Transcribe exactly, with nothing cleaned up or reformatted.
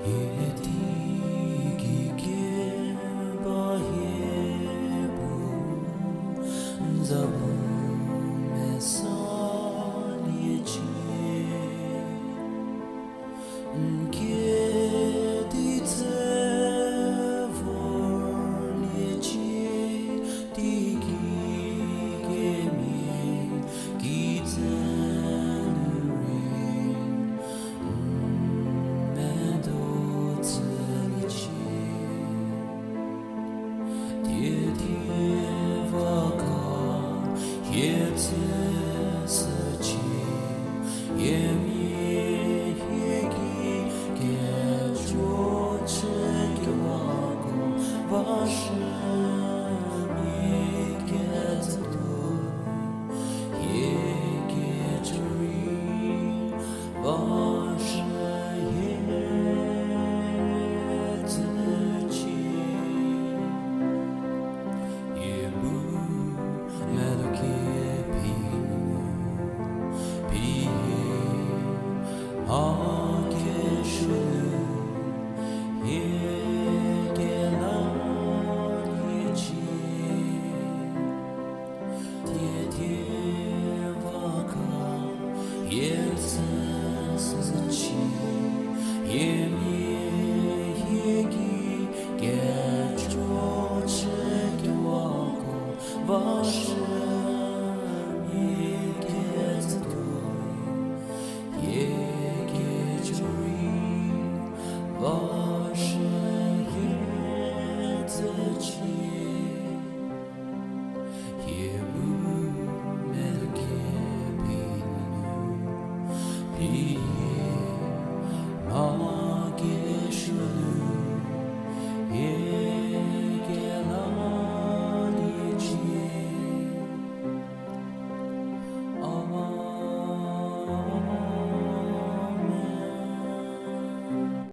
Hie di ki keba hie bu, n za bu mesaliecie. N kedi tse vorliecie, teiki kemhie ki tse nu rei n medo tsüliecie. Thie thie va ka hie tsüshücie, hiemia hie ki kejo chükewako va shümia ketsütuo, hie kejo rei va shü hie tsücie. Hie bu medo kephi nu, pie hie mha kesuo nu, hie kelaliecie. Thie thie va ka hie tsüshücie, hiemia hie ki kejo chükewako va shümia ketsütuo, hie kejo rei va